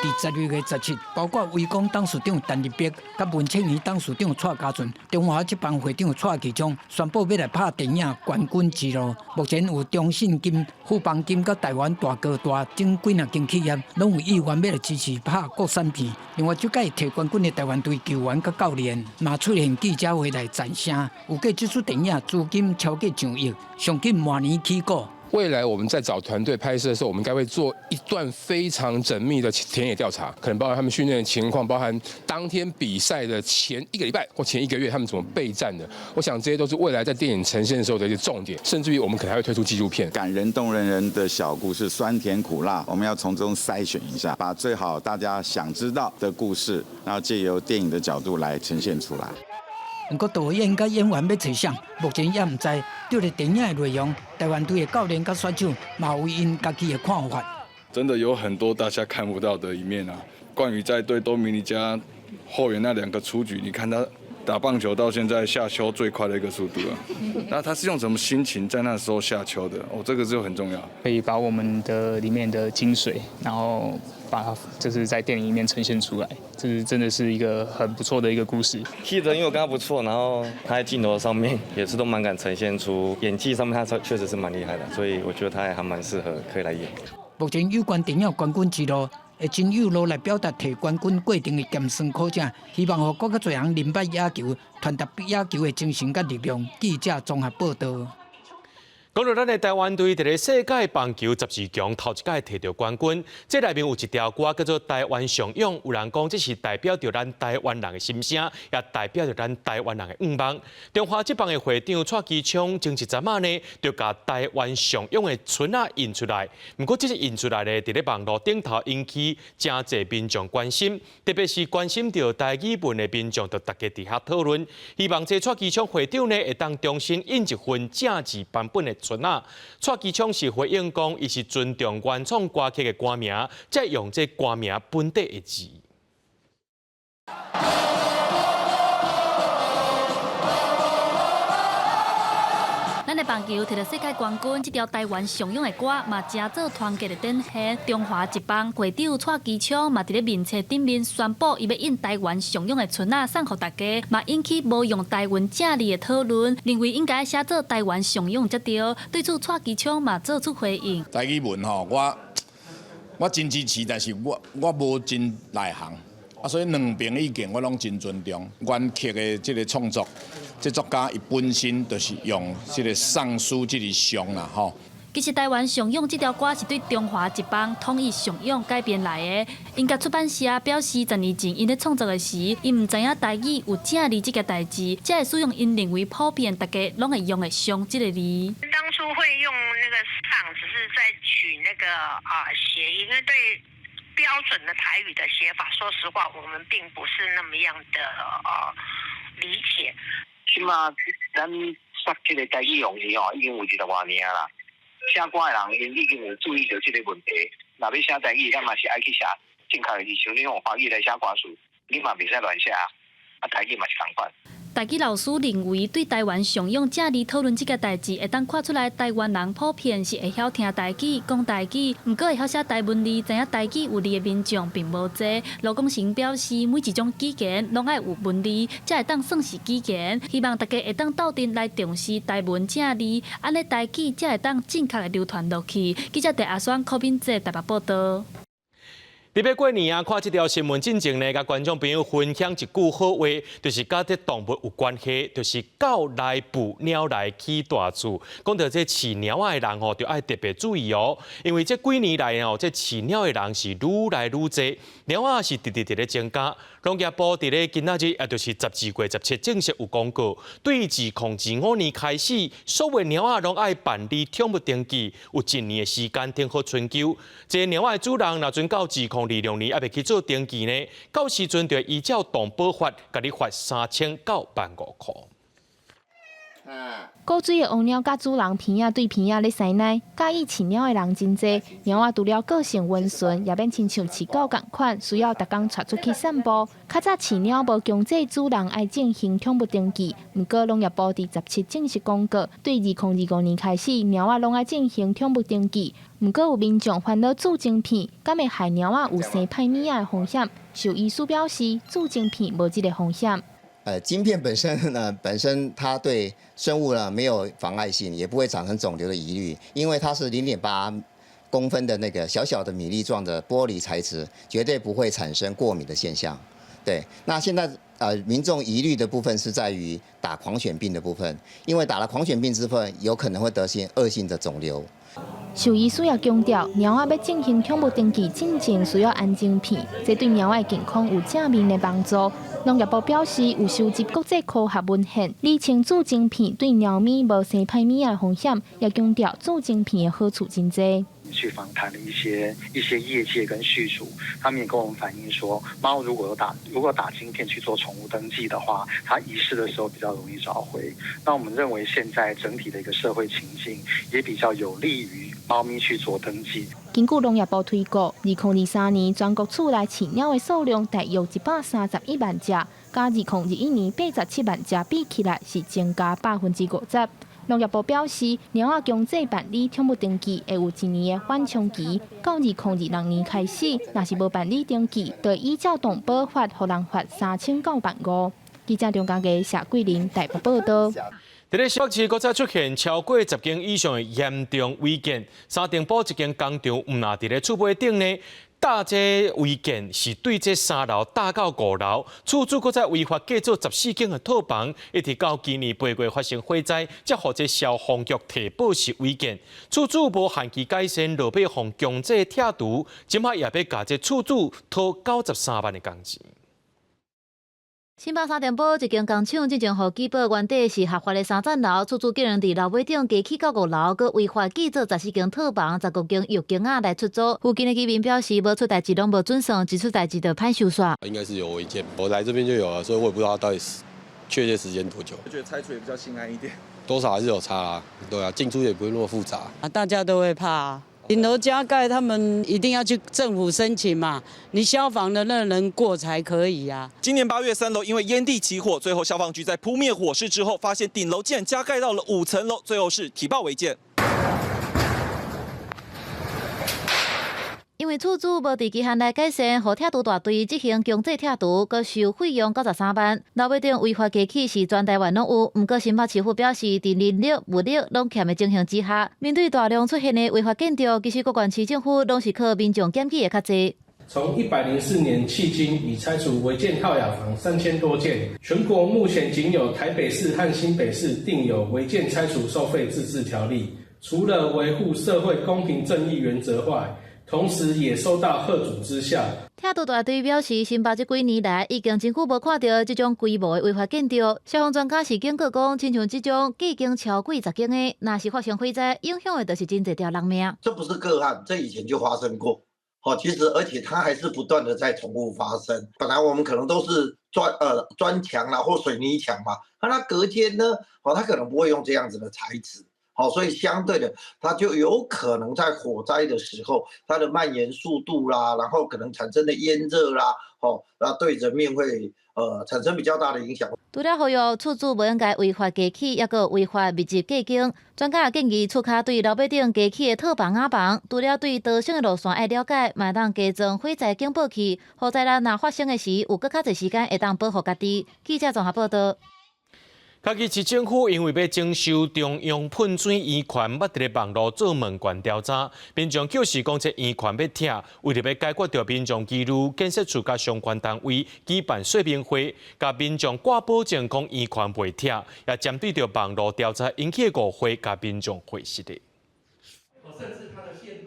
[SPEAKER 16] 佇12月17，包括威剛董事長陳立白、佮文策院董事長蔡家順、中華職棒會長蔡其昌宣布欲來拍電影《冠軍之路》。目前有中信金、富邦金佮台灣大哥大等幾若間企業，攏有意願欲來支持拍國產片。另外，這屆提冠軍的台灣隊球員佮教練嘛出現記者會來讚聲。預計這齣電影資金超過上億，上緊明年起稿。
[SPEAKER 19] 未來我們在找團隊拍攝的時候，我們應該會做一段非常縝密的田野調查，可能包含他們訓練的情況，包含當天比賽的前一個禮拜或前一個月他們怎麼備戰的。我想這些都是未來在電影呈現的時候的一些重點，甚至於我們可能還會推出紀錄片。
[SPEAKER 20] 感人動人人的小故事，酸甜苦辣，我們要從中篩選一下，把最好大家想知道的故事，然後借由電影的角度來呈現出來。
[SPEAKER 16] 毋過導演佮演員欲揣誰，目前猶毋知。對著電影的內容，台灣隊的教練佮選手嘛有𪜶家己的看法。
[SPEAKER 22] 真的有很多大家看不到的一面啊！關於在對多米尼加後援那兩個出局，你看他打棒球到現在下丘最快的一個速度啊！那他是用什麼心情在那時候下丘的？哦，這個就很重要。
[SPEAKER 23] 可以把我們的裡面的精髓，然後把它就是在電影裡面呈現出來，這是真的是一個很不錯的一個故事。
[SPEAKER 24] 記得因為我跟他不錯，然後他在鏡頭上面也是都蠻敢呈現出演技上面，他確實是蠻厲害的，所以我覺得他也還蠻適合可以來演。
[SPEAKER 16] 目前有關電影《冠軍之路》會真有路來表達提冠軍過程的鹹酸苦澀，希望予閣較濟人認捌野球，傳達野球的精神佮力量。記者綜合報導。
[SPEAKER 1] 講到咱的台灣隊佇咧世界棒球十二強頭一擺提著冠軍，這內面有一條歌叫做《台灣上勇》，有人講這是代表著咱台灣人的心聲，也代表著咱台灣人的願望。中華職棒的會長蔡其昌前一陣仔呢，就共台灣上勇的春仔印出來。毋過這個印出來呢，佇咧網路頂頭引起誠濟民眾關心，特別是關心著台語文的民眾，就大家佇遐討論，希望這蔡其昌會長呢會當重新印一份正字版本的春仔。蔡其昌是回應講，伊是尊重原創歌曲的歌名，才用這歌名本底的字。
[SPEAKER 10] 咱的棒球提著世界冠軍，這條台灣上勇的歌嘛，成做團結的展現。中華職棒會長蔡其昌嘛，佇咧面冊頂面宣布，伊欲印台灣上勇的春仔送予大家，嘛引起無用台灣正字的討論，認為應該寫做台灣上勇才對。對此，蔡其昌嘛做出回應。
[SPEAKER 25] 台語文吼，我真支持，但是我無真內行，啊，所以兩邊意見我攏真尊重。原曲的這個創作。這作家伊本身就是用這個喪書這個上啦，吼。
[SPEAKER 10] 其實台灣上勇這條歌是對中華職棒統一上勇改編來的。𪜶佮出版社表示，10年前𪜶咧創作的時，𪜶毋知影台語有正字這個代誌，才會使用𪜶認為普遍大家攏會用的上這個字。
[SPEAKER 4] 當初會用那個喪，只是在取那個啊諧音，因為對標準的台語的寫法，說實話，我們並不是那麼樣的啊理解。
[SPEAKER 26] 這馬咱說這個台語用字吼，已經有二十外年啦。寫歌的人𪜶已經有注意著這個問題。若欲寫台語，咱嘛是愛去寫正確的字，像你用華語來寫歌詞，你嘛袂使亂寫啊。台語嘛是仝款。
[SPEAKER 10] 台語老師認為，對台灣上勇正字討論這個代誌，會當看出來台灣人普遍是會曉聽台語、講台語，毋過會曉寫台文字、知影台語有字的民眾並無濟。盧廣成表示，每一種語言攏愛有文字，才會當算是語言。希望大家會當鬥陣來重視台文正字，按呢台語才會當正確的流傳落去。記者鄭阿雙、柯敏哲台北報導。
[SPEAKER 1] 佇欲過年啊，看這條新聞進前呢，共觀眾朋友分享一句好話，就是佮這動物有關係，就是狗來富，貓來起大厝。講著這飼貓仔的人吼，就愛特別注意哦，因為這幾年來哦，這飼貓的人是愈來愈濟，貓仔是直直佇咧增加。農業部佇咧今仔日，也就是12月17正式有公告，對2025年開始，所有貓仔攏愛辦理寵物登記，有一年的時間停好春秋。這貓仔的主人若準到二零2026年猶未去做登記呢，到時陣就依照動保法，共你罰3000到15,000箍。
[SPEAKER 2] 古錐的黃貓佮主人鼻仔對鼻仔咧師奶，佮意飼貓的人真濟。貓仔除了個性溫順，也免親像飼狗仝款，需要逐工帶出去散步。較早飼貓無強制主人愛進行寵物登記，毋過農業部佇17正式公告，對2025年開始，貓仔攏愛進行寵物登記。毋過有民眾煩惱注晶片，敢會害貓仔有生歹物仔的風險？獸醫師表示，注晶片無這个風險。
[SPEAKER 3] 晶片本身呢，本身它對生物呢沒有妨礙性，也不會產生腫瘤的疑慮，因為它是0.8公分的那個小小的米粒狀的玻璃材質，絕對不會產生過敏的現象。對，那現在民眾疑慮的部分是在於打狂犬病的部分，因為打了狂犬病之後，有可能會得性惡性的腫瘤。
[SPEAKER 2] 獸醫師也強調，貓仔欲進行寵物登記進前需要安晶片，這對貓仔健康有正面的幫助。農業部表示，有收集國際科學文獻，釐清注晶片對貓咪無生歹物仔的風險，也強調注晶片的好處真濟。
[SPEAKER 5] 去訪談了一些業界跟飼主，他們也跟我們反映說，貓如果打晶片去做寵物登記的話，它遺失的時候比較容易找回。那我們認為現在整體的一個社會情境也比較有利於貓咪去做登記。
[SPEAKER 2] 根據農業部推估，2023年全國厝內飼貓的數量大約131萬隻，佮2021年87萬隻比起來是增加50%。農業部表示，貓仔強制辦理寵物登記會有一年的緩衝期，到2026年開始，若是無辦理登記，就依照動保法，予人罰3000到15,000。記者張家傑、謝桂林台北報道。
[SPEAKER 1] 佇咧新北市，閣再出現超過10間以上的嚴重違建，三重埔一間工廠，毋但佇咧厝尾頂呢，搭這違建是對這3樓搭到5樓，厝主閣再違法加做14間的套房，一直到今年8月發生火災，才予這消防局提報是違建，厝主無限期改善，落尾予強制拆除，這擺也欲共這厝主討93萬的工錢。
[SPEAKER 10] 新北三重埔一間工廠進前予舉報原底是合法的三層樓，厝主竟然佇樓尾頂加起到五樓，閣違法建造14間套房、15間浴間仔來出租。附近的居民表示，無出代誌攏無準算，一出代誌就歹收煞。
[SPEAKER 6] 應該是有違建，我來這邊就有了，所以我也不知道到底是確切時間多久。
[SPEAKER 7] 我覺得拆除也比較心安一點。
[SPEAKER 6] 多少還是有差啊，對啊，進出也不會那麼複雜。
[SPEAKER 21] 啊，大家都會怕。頂樓加蓋，他們一定要去政府申請嘛，你消防的那人過才可以啊。
[SPEAKER 27] 今年8月，3樓因為煙蒂起火，最後消防局在撲滅火勢之後，發現頂樓竟然加蓋到了5層樓，最後是提報違建。
[SPEAKER 10] 因為厝主無佇期限內改善，予拆除大隊執行強制拆除，閣收費用93萬。樓尾頂違法加起是全台灣攏有，毋過新北市府表示，佇人力、物力攏欠的情形之下，面對大量出現的違法建築，其實各縣市政府攏是靠民眾檢舉會較濟。
[SPEAKER 28] 從104年迄今，已拆除違建套雅房3000多件，全國目前僅有台北市和新北市訂有違建拆除收費自治條例，除了維護社會公平正義原則外，同時也收到嚇阻之效。
[SPEAKER 10] 拆除大隊表示，新北這幾年來已經真久無看著這種規模的違法建築。消防專家是警告講，親像這種蓋間超過10間的，若是發生火災，影響的就是真濟條人命。
[SPEAKER 29] 這不是個案，這以前就發生過。好，其實而且它還是不斷的在重複發生。本來我們可能都是磚牆啦或水泥牆嘛，那它隔間呢？哦，它可能不會用這樣子的材質。好，所以相對的，它就有可能在火災的時候，它的蔓延速度啦，然後可能產生的煙熱啦，哦，那對人命會產生比較大的影響。
[SPEAKER 10] 除了呼籲厝主無應該違法加起，抑閣違法密集加建，專家也建議厝跤對樓尾頂加起的套房瓦房，除了對逃生的路線愛了解，嘛會當加裝火災警報器，予災難若發生的時，有閣較濟時間會當保護家己。記者綜合報道。
[SPEAKER 1] 嘉義市政府因為欲徵收中央噴水圓環，捌佇咧網路做問卷調查，民眾表示講這圓環欲拆，為著欲解決著民眾疑慮，建設署佮相關單位舉辦說明會，共民眾掛保證講圓環袂拆，也針對著網路調查引起的誤會，共民眾回釋的。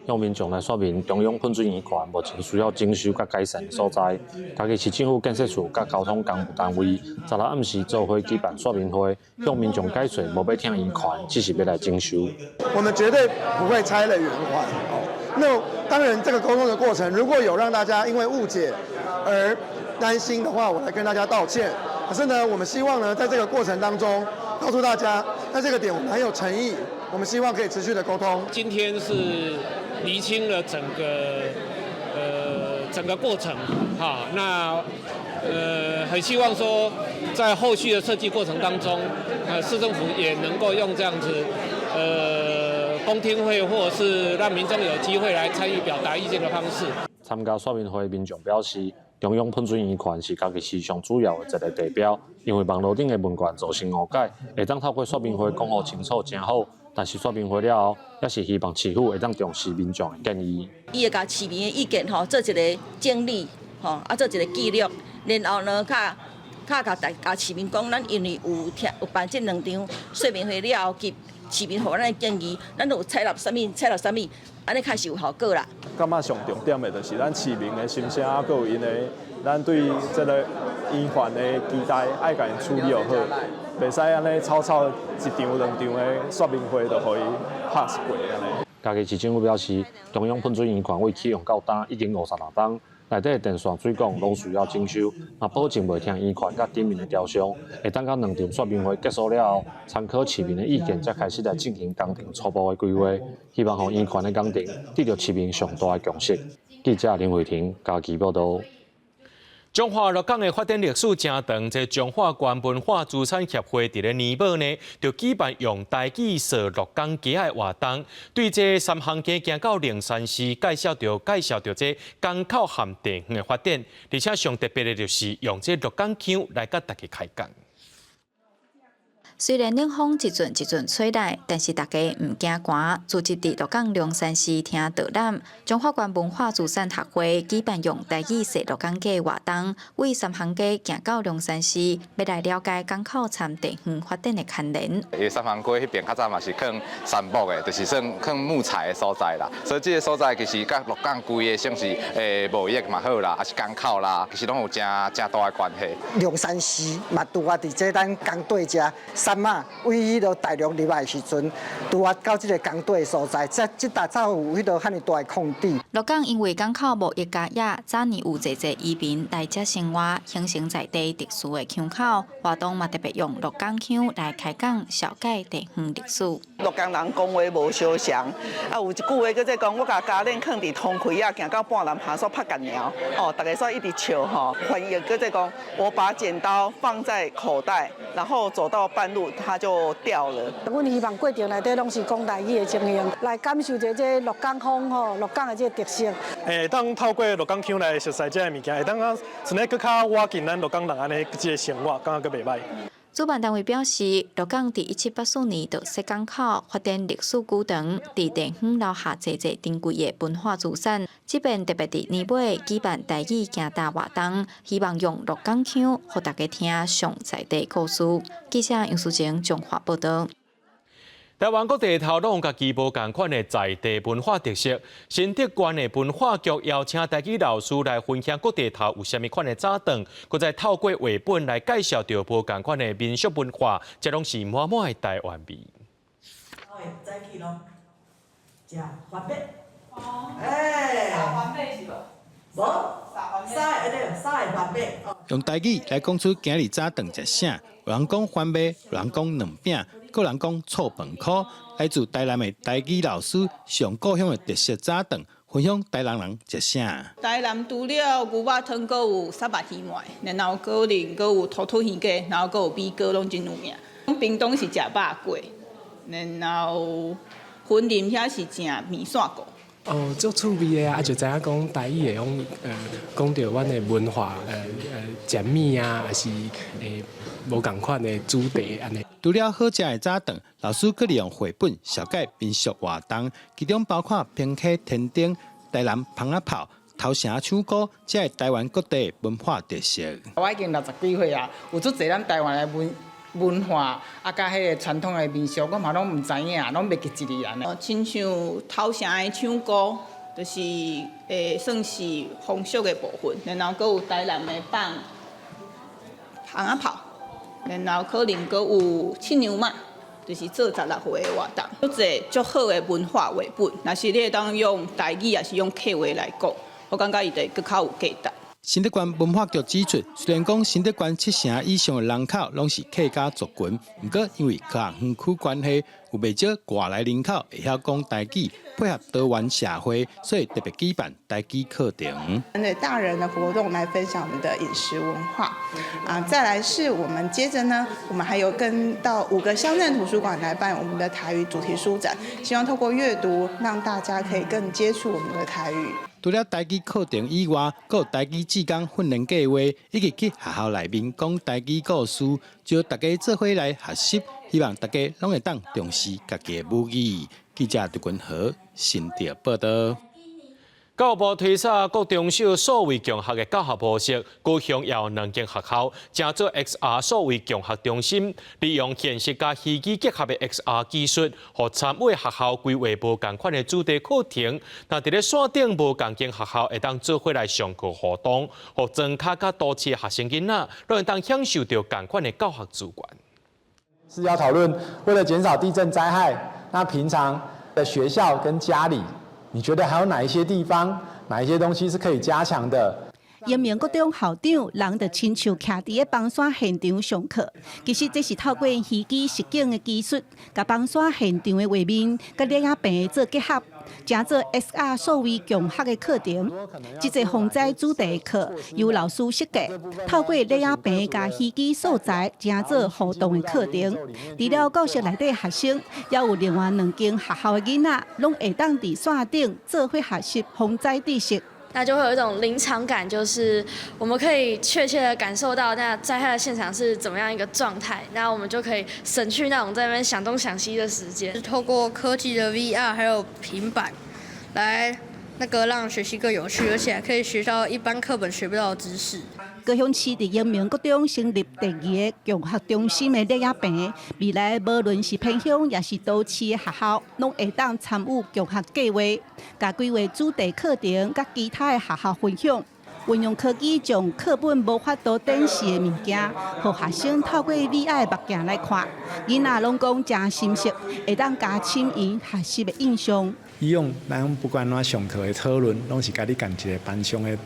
[SPEAKER 30] 向民眾來說明中央噴水圓環目前需要整修佮改善的所在。嘉義市政府建設署佮交通工務單位，昨昏暗時做伙舉辦說明會，向民眾解說無欲拆圓環，只是欲來整修。
[SPEAKER 31] 我們絕對不會拆了圓環哦，
[SPEAKER 7] 那當然，這個溝通的過程，如果有讓大家因為誤解而擔心的話，我來跟大家道歉。可是呢，我們希望呢，在這個過程當中，告訴大家，在這個點我們很有誠意，我們希望可以持續的溝通。
[SPEAKER 28] 今天是釐清了整個過程，哈，那很希望說，在後續的設計過程當中，市政府也能夠用這樣子，公聽會或者是讓民眾有機會來參與表達意見的方式。
[SPEAKER 30] 參加說明會的民眾表示，中央噴水園權是嘉義市上主要的一個地標，因為網路頂的問題造成誤解，會當透過說明會講予清楚誠好。但是說明會了後，也是希望市府會當重視民眾的建議。
[SPEAKER 8] 伊會共市民的意見吼做一個整理，吼啊做一個記錄，然後呢，較較共大共市民講，咱因為有聽有辦這兩場說明會了後，及市民予咱的建議，咱有採納啥物，採納啥物，按呢較是有效果啦。
[SPEAKER 9] 感覺上重點的就是咱市民的心聲，閣有𪜶的，咱對這個醫患的期待，愛共𪜶處理好，袂使按呢草草一場兩場的說明會就予伊 pass 過按呢。
[SPEAKER 30] 嘉義市政府表示，中央噴水園權位啟用到今已經56冬，內底的電線、水管攏需要整修，嘛保證袂停園權佮頂面的雕像。會等到兩場說明會結束了後，參考市民的意見，才開始來進行工程初步的規劃，希望予園權的工程得著市民上大的共識。記者林慧婷嘉義報導。
[SPEAKER 1] 彰化鹿港的發展歷史誠長，這彰化縣文化資產協會佇咧年尾呢，就舉辦用台語說鹿港雞仔的活動，對這三行溪行到龍山寺，介紹著這港口和地方的發展，而且上特別的就是用這鹿港腔來佮大家開講。
[SPEAKER 11] 雖然冷風一陣一陣吹來，但是大家毋驚寒。聚集佇鹿港龍山寺聽導覽，彰化縣文化資產協會舉辦用台語說鹿港雞活動，為三行溪行到龍山寺，欲來了解港口參地方發展的牽連。
[SPEAKER 12] 因為三行溪彼邊較早嘛是囥杉木的，就是算囥木材的所在啦。所以這個所在其實佮鹿港規个算是貿易嘛好啦，抑是港口啦，其實攏有誠誠大的關係。
[SPEAKER 13] 龍山寺嘛，拄仔佇這咱江對遮。杉仔為彼落大陸入來的時陣，拄仔到這個江底的所在，這這搭才有彼落遐爾大的空地。
[SPEAKER 11] 鹿港因為港口貿易加業，早年有濟濟移民來遮生活，形成在地特殊的腔口。活動嘛特別用鹿港腔來開講，紹介地方歷史。
[SPEAKER 14] 鹿港人講話無相像，啊有一句話叫做講，我共鉸鏈囥佇通開仔，行到半暳爬煞拍干鳥，哦，大家煞一直笑吼。翻譯叫做講，我把剪刀放在口袋，然後走到半路，它就掉了。
[SPEAKER 15] 阮希望過程內底攏是講台語的情形，來感受著這鹿港風吼，鹿港的這個特色。
[SPEAKER 17] 會當透過鹿港腔來熟悉這个物件，會當啊，賰咧閣較倚近咱鹿港人按呢這个生活，感覺閣袂䆀。
[SPEAKER 11] 主辦單位表示，鹿港佇1784年就設港口，發展歷史久長，佇地方留下濟濟珍貴的文化資產。這遍特別佇年尾舉辦台語行踏活動，希望用鹿港腔，予大家聽上在地故事。記者楊淑靜彰化報導。
[SPEAKER 1] 台灣各地頭攏有家己無仝款的在地文化特色。新竹縣的文化局邀請台語老師來分享各地頭有啥物款的早頓，閣再透過繪本來介紹著無仝款的民俗文化，這攏是滿滿的台灣味。
[SPEAKER 18] 早起咯，食番麥。欸，
[SPEAKER 31] 三番麥是無？
[SPEAKER 18] 無，三個對，三个番麥。
[SPEAKER 32] 用台語來講出今日早頓食啥，有人講番麥，有人講卵餅，閣有人講醋飯箍。來自台南的台語老師，上故鄉的特色早頓，分享台南人食啥。
[SPEAKER 31] 台南除了牛肉湯，閣有虱目魚糜，然後可能閣有土土魚粿，然後閣有米糕，攏真有名。屏東是食肉粿，然後雲林遐是食麵線糊。
[SPEAKER 33] 哦，足趣味的啊！就知影講台語會用講著阮的文化，食物啊，抑是無仝款的主題按呢。
[SPEAKER 32] 除了好食的早頓，老師閣利用繪本紹介民俗活動，其中包括平溪天燈、台南蜂仔炮、頭城唱歌，這是台灣各地文化特色。
[SPEAKER 34] 我已經60幾歲啊，有足濟咱台灣的文化，啊，佮彼个傳統的民俗，我嘛攏毋知影，攏袂記一字按呢。
[SPEAKER 31] 親像頭城的唱歌，就是算是風俗的部分，然後閣有台南的放蜂仔炮，然後可能閣有七娘媽，就是做16歲的活動，足濟足好的文化繪本，若是你會當用台語，抑是用客話來講，我感覺伊就閣較有價值。
[SPEAKER 32] 新竹縣文化局指出，雖然講新竹縣7成以上的人口攏是客家族群，毋過因為科學園區關係，有袂少外來人口會曉講台語，配合多元社會，所以特別舉辦台語課程。
[SPEAKER 2] 針對大人的活動來分享我們的飲食文化，啊，再來是我們接着呢，我們還有跟到5個鄉鎮圖書館來辦我們的台語主題書展，希望透過閱讀，讓大家可以更接觸我們的台語。
[SPEAKER 32] 除了台語課程以外，閣有台語志工訓練計劃，以及去學校內面講台語故事，招大家做伙來學習，希望大家攏會當重視家己的母語。記者陳君和新竹報導。
[SPEAKER 1] 教育部推出國中小數位共學的教學模式，高雄也有兩間學校，成做 XR 數位共學中心，利用現實佮虛擬結合的 XR 技術，予參與學校規劃無仝款的主題課程。若佇咧線頂無仝間學校會當做伙來上課互動，予莊跤佮都市學生囡仔，攏會當享受著仝款的教學資源。
[SPEAKER 9] 是要討論，為了減少地震災害，那平常的學校跟家裡，你覺得還有哪一些地方、哪一些東西是可以加強的？
[SPEAKER 3] 陽明國中校長人就親像徛佇咧崩山現場上課，其實這是透過虛擬實境的技術，共崩山現場的畫面佮攝影棚做結合，成做 XR 數位共學的課程。這個防災主題課由老師設計，透過攝影棚佮虛擬素材，成做互動的課程。除了教室內底學生，也有另外兩間學校的囡仔，攏會當佇線頂做伙學習防災知識。
[SPEAKER 4] 那就會有一種臨場感，就是我們可以確切的感受到那災害的現場是怎麼樣一個狀態，那我們就可以省去那種在那邊想東想西的時間。
[SPEAKER 5] 透過科技的 VR 還有平板，來那個讓學習更有趣，而且還可以學到一般課本學不到的知識。
[SPEAKER 3] 高雄市佇陽明國中成立第二个共學中心的攝影棚，未來無論是偏鄉抑是都市的學校，攏會當參與共學計劃，共規劃主題課程，佮其他的學校分享，運用科技將課本無法度展示的物件，予學生透過 VR 目鏡來看，囡仔攏講誠深刻，會當加深𪜶學習的印象。
[SPEAKER 6] 以往咱不管怎上課的討論，攏是佮你仝一個班上的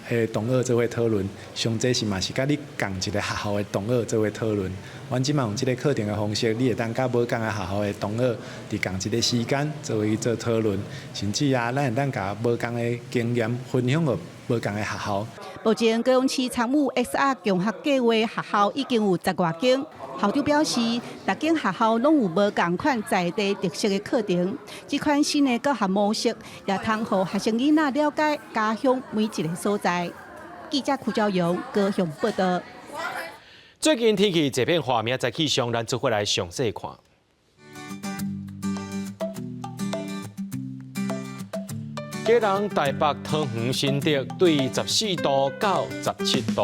[SPEAKER 6] 學同學做伙討論，上濟是嘛是佮你仝一個學校的同學做伙討論。阮這擺用這個課程的方式，你會當佮無仝个學校的同學佇仝一個時間做伙去做討論，甚至啊，咱會當共無仝的經驗分享予無仝的學校。
[SPEAKER 3] 目前高雄市參與 XR 共學計劃學校已經有10外間。校長表示，逐間學校攏有無仝款在地特色的課程，這款新的教學模式也通予學生囡仔了解家鄉每一个所在。記者柯昭陽高雄報導。
[SPEAKER 1] 最近天氣這變化，明仔載氣象，咱做伙來詳細看。基隆、台北、桃園、新竹對14度到17度。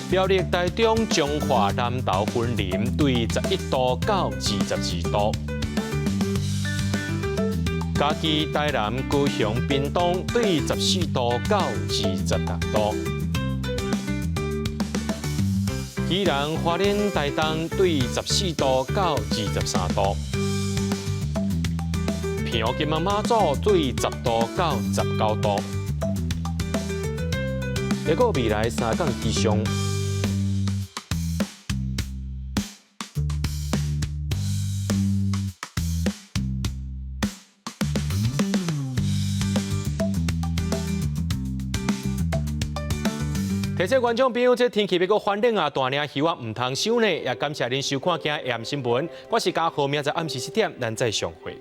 [SPEAKER 1] 苗栗、台中、彰化、南投、雲林對11度到22度。嘉義、台南、高雄、屏東對14度到26度。宜蘭、花蓮、台東對14度到23度。澎湖、金門、馬祖對10度到19度。下個未來3天氣象。提醒觀眾朋友，這天氣欲閣翻冷啊，大領彼仔毋通收呢。也感謝恁收看今日 AM 新聞，我是嘉豪，明仔載暗時7點，咱再相會。